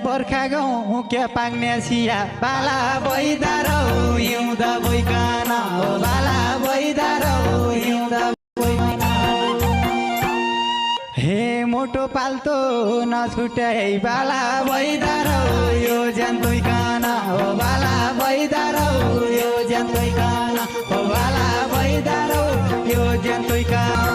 बर्खा गाउँ क्या पाग्ने सिया बाला बैदारौ हिउँदा भइकन हो बाला बैदारौ हिउँदा भइकन हे मोटो पाल्तो नछुट्याइ बाला बैदारौ यो ज्यान तोइकन हो बाला बैदारौ यो ज्यान तोइकन हो बाला बैदारौ यो ज्यान तोइकन